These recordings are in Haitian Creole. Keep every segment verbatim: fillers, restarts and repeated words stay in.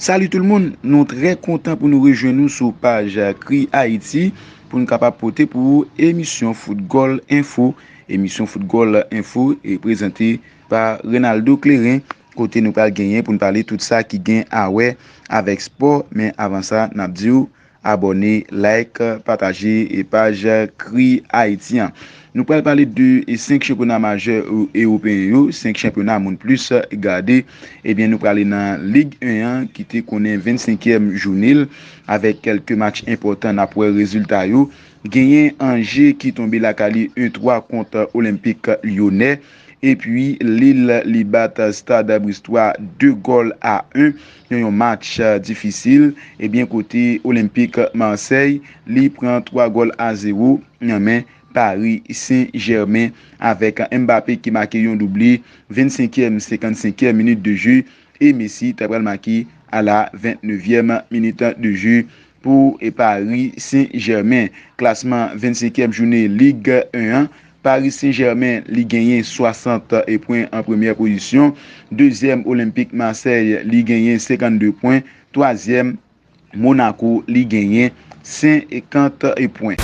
Salut tout le monde, nou trè kontan pou nou rejwenn nou sou paj Kri Ayiti pou nou kapab pote pou ou emisyon Foutgòl Enfo. Emisyon Foutgòl Enfo e prezante pa Renaldo Clairin, kote nou pral genyen pou nou pale tout sa ki gen a wè avèk spò. Men avan sa, n ap di w abòne, like, pataje e paj Kri Ayiti an. Nou pral pale de e senk chanpyona majè e- ewopeyen yo, senk chanpyona moun plis gade. Ebyen, nou prale nan Lig en an ki te konnen vennsenkyèm jounen l avèk kèlke match enpòtan. N ap wè rezilta yo. Genyen Angers ki tonbe lakay li en twa kont Olympique Lyonnais. Epi Lille li bat Stade Bristwa de gòl a en nan yon match difisil. Ebyen, kote Olympique Marseille li pran twa gòl a zewo nan men Paris Saint-Germain avèk Mbappé ki make yon double vennsenkyèm, senkannsenkyèm minit de jeu e Messi ta pral make a la vennnevyèm minit de jeu pou Paris Saint-Germain. Klasman vennsenkyèm jounen Lig en an, Paris Saint-Germain li genyen swasant pwen an premyè pozisyon, dezyèm Olympique Marseille li genyen senkannde pwen, twazyèm Monaco li genyen senkant pwen.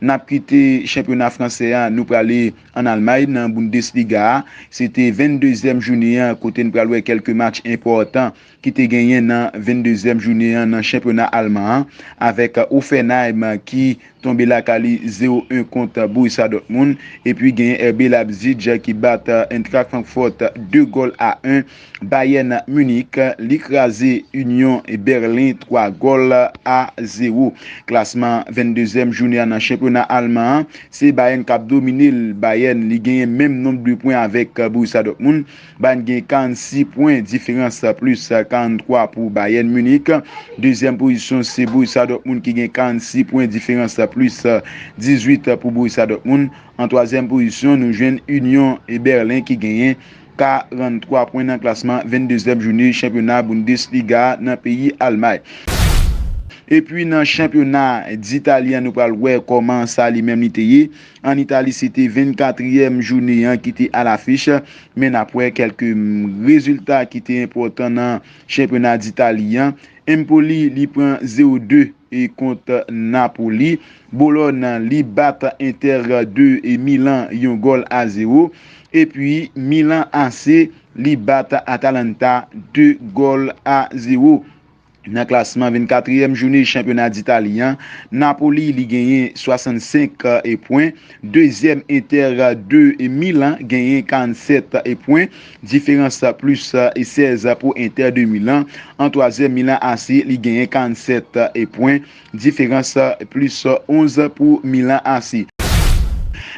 N ap kite chanpyona fransè a, nou prale ann Almay nan Bundesliga a. Se te venndezyèm jounen an kote n pral wè kèlke match enpòtan ki te genyen nan venndezyèm jounen an nan chanpyona alman an, avèk Hoffenheim ki tonbe lakay li zewo en kont Borussia Dortmund, epi genyen R B Leipzig ki bat Eintracht Francfort de gòl a en. Bayern Munich li kraze Union Berlin twa gòl a zewo. Klasman venndezyèm jounen an nan chanpyona alman an, se Bayern k ap domine l. Bayern li genyen menm nonb de pwen avèk Borussia Dortmund. Bayern gen karannsis pwen, diferans plis karannntwa pou Bayern Munich. Dezyèm pozisyon se Borussia Dortmund ki gen karannsis pwen, diferans plis dizuit pou Borussia Dortmund. An twazyèm pozisyon, nou jwenn Union Berlin ki genyen karannntwa pwen nan klasman venndezyèm jounen chanpyona Bundesliga nan peyi Almay. Epi nan chanpyona Ditali a, nou pral wè kòman sa li menm li te ye. Ann Itali, se te vennkatriyèm jounen an ki te alafich, men n ap wè kèlke rezilta ki te enpòtan nan chanpyona Ditali an. Empoli li pran zewo de e kont Napoli. Bologna li bat Inter de e Milan yon gòl a zewo. Epi Milan A C li bat Atalanta de gòl a zewo. Nan klasman vennkatriyèm jounen chanpyona Ditali an, Napoli li genyen swasannsenk pwen, dezyèm Inter de Milan genyen karannsèt pwen, diferans plis sèz pou Inter de Milan. An twazyèm, Milan A C li genyen karannsèt pwen, diferans plis onz pou Milan A C.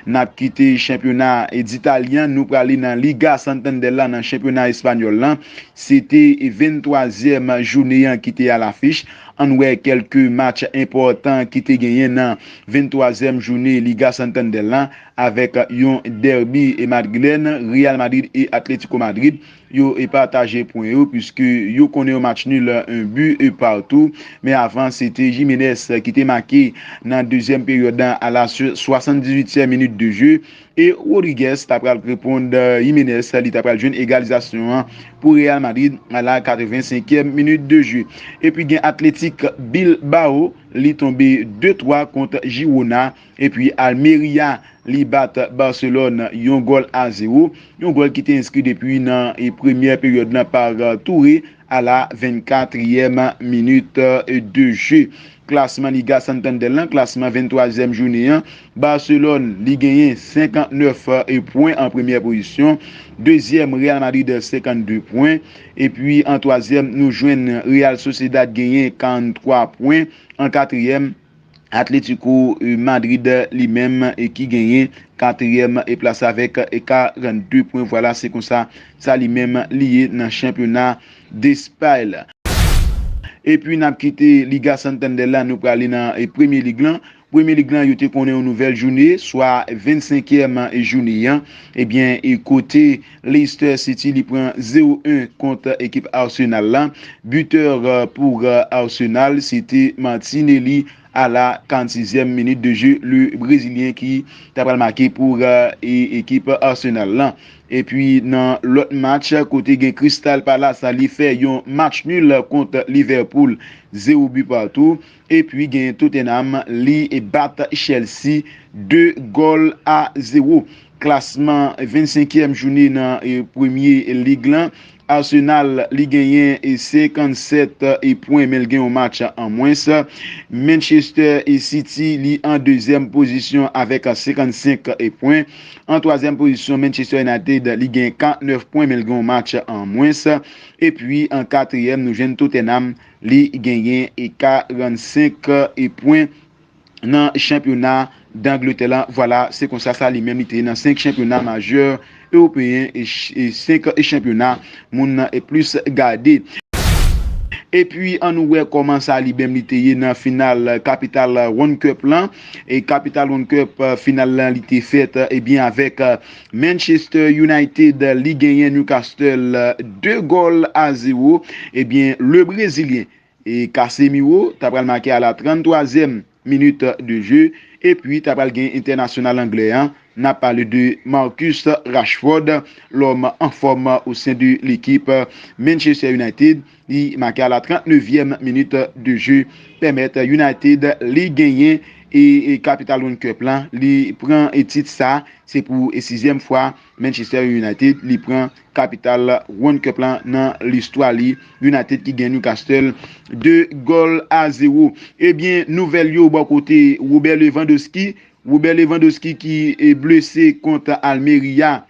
N ap kite chanpyona Ditali an, nou prale nan Liga Santander la, nan chanpyona espanyòl lan. Se te venntwazyèm jounen an ki te alafich. Ann wè kèlke match enpòtan ki te genyen nan venntwazyèm jounen Liga Santander lan, avèk yon dèbi madrilèn, Real Madrid e Atlético Madrid. Yo pataje pwen yo, piske yo konnen yon match nul, un but partout. Men avan, se te Jimenez ki te make nan dezyèm peryòd lan a la swasanndizuityèm minit de jeu. E Rodriguez ta pral reponn Jimenez, li ta pral jwenn egalizasyon an pou Real Madrid a la katrevensenkyèm minit de jeu. Epi gen Athletic Bilbao, li tonbe de twa kont Girona. Epi Almeria, li bat Barcelone yon gòl a zewo. Yon gòl ki te enskri depi nan e premyè peryòd lan pa Touré a la vennkatriyèm minit de jeu. Klasman Liga Santander lan, klasman venntwazyèm jounen an, Barcelone, li genyen senkantnèf pwen an premyè pozisyon. Dezyèm, Real Madrid, senkannde pwen. Epi an twazyèm, nou jwenn Real Sociedad genyen karannntwa pwen. An katriyèm, Atlético Madrid li menm ki genyen katriyèm plas avèk karannde pwen. Vwala, se konsa sa li menm li ye nan chanpyona Despay la. Epi n ap kite Liga Santander la, nou prale nan Premye Lig lan. Premye Lig lan, yo te konnen yon nouvèl jounen, swa vennsenkyèm jounen an. Ebyen, e kote Leicester City li pran zewo en kont ekip Arsenal la. Bitè pou Arsenal, se te Martinelli a la karannsizyèm minit de jeu, le Brezilyen ki ta pral make pou e, ekip Arsenal lan. Epi nan lòt match, kote gen Crystal Palace, li fè yon match nul kont Liverpool, zewo bi patou. Epi gen Tottenham, li bat Chelsea de gòl a zewo. Klasman vennsenkyèm jounen nan, eh, Premye Lig lan, Arsenal, li genyen, eh, senkannsèt, eh, pwen, men l gen yon match an mwens. Manchester, eh, City, li an dezyèm pozisyon avèk, eh, senkannsenk, eh, pwen. An twazyèm pozisyon, Manchester United, li gen karannèf pwen, men l gen yon match an mwens. Epi an katriyèm, nou jwenn Tottenham, li genyen, eh, karannsenk, eh, pwen nan chanpyona Dangletè la. Vwala, se konsa sa li menm li te ye nan senk chanpyona majè ewopeyen e ch-, e senk chanpyona moun nan e plis gade. Epi, ann nou wè kòman sa li menm li te ye nan final Capital One Cup lan. E Capital One Cup, eh, final lan, li te fèt, eh, ebyen, avèk, eh, Manchester United, li genyen Newcastle, eh, de gòl a zewo. Ebyen, le Brezilyen, e Casemiro ta pral make a la tranntwazyèm minit de jeu, epi ta pral gen entènasyonal anglè an, n ap pale de Marcus Rashford, l'homme en forme au sein de l'équipe Manchester United, li make a la tranntenevyèm minit de jeu, pèmèt United li genyen e, e Capital One Cup lan, li pran e tit sa, se pou e sizyèm fwa Manchester United li pran Capital One Cup lan nan listwa li. United ki gen Newcastle de gòl a zewo. Ebyen, nouvèl yo bò kote Robert Lewandowski. Robert Lewandowski ki, e, blese kont Almeria.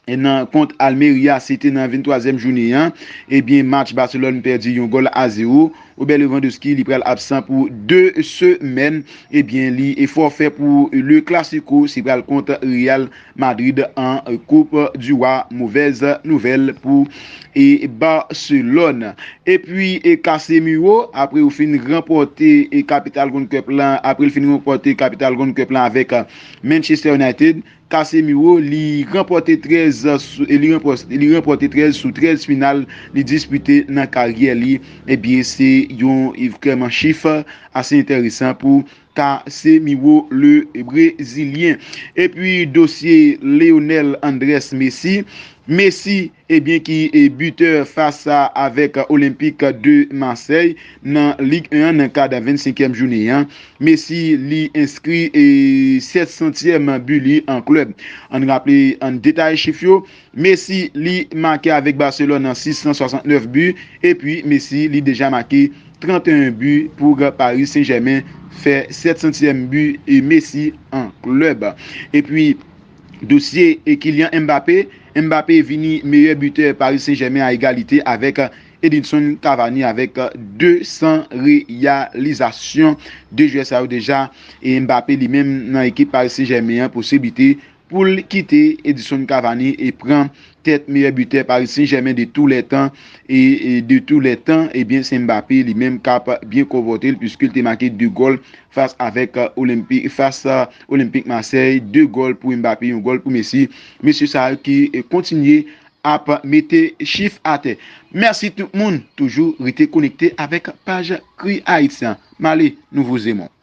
E nan kont Almeria, se te nan venntwazyèm jounen an. Ebyen, match Barcelone pèdi yon gòl a zewo. Robert Lewandowski, li pral absan pou de semèn. Ebyen, li e fòfè pou Le Clasico, se pral kont Real Madrid an Coupe du Roi. Movèz nouvèl pou e Barcelone. Epi e Casemiro, apre yo fin ranpòte e Capital One Cup lan, apre l fin ranpòte Capital One Cup lan avèk, eh, Manchester United, Casemiro, li ranpòte trèz sou, e li ranpò-, li ranpòte trèz sou trèz final li dispite nan karyè li. Ebyen, se yon, e vrèman chif ase enteresan pou Casemiro, le Brezilyen. Epi dosye Lionel Andrés Messi. Messi, ebyen, ki e bitè fas a avèk Olympique de Marseille nan Ligue un an nan kad vennsenkyèm jounen an. Messi, li enskri e sèt santyèm bi li an klèb. Ann raple, ann detaye chif yo. Messi, li make avèk Barcelone an sis san swasannnèf bi, epi Messi, li deja make tranteyen bi pou Paris Saint-Germain, fè sèt santyèm bi e Messi an klèb. Epi, dosye e Kylian Mbappé, Mbappé vini meyè bitè Paris Saint-Germain a egalite avèk Edinson Cavani avèk de san reyalizasyon. De jwè sa yo deja, e Mbappé li menm nan ekip Paris Saint-Germain an, posiblite pou l kite Edinson Cavani e pran tèt meyè bitè Paris Saint-Germain de tous les temps. E, e de tous les temps, ebyen, se Mbappé li menm k ap byen konpòte l, piske l te make de gòl fas avèk, euh, Olympi-, fas, euh, Olympique Marseille, de gòl pou Mbappé, yon gòl pou Messi. Mesye sa yo ki, e, kontinye ap mete chif atè. Mèsi tout moun, toujou rete konekte avèk paj Kri Ayisyen. M ale, nou vou zemon.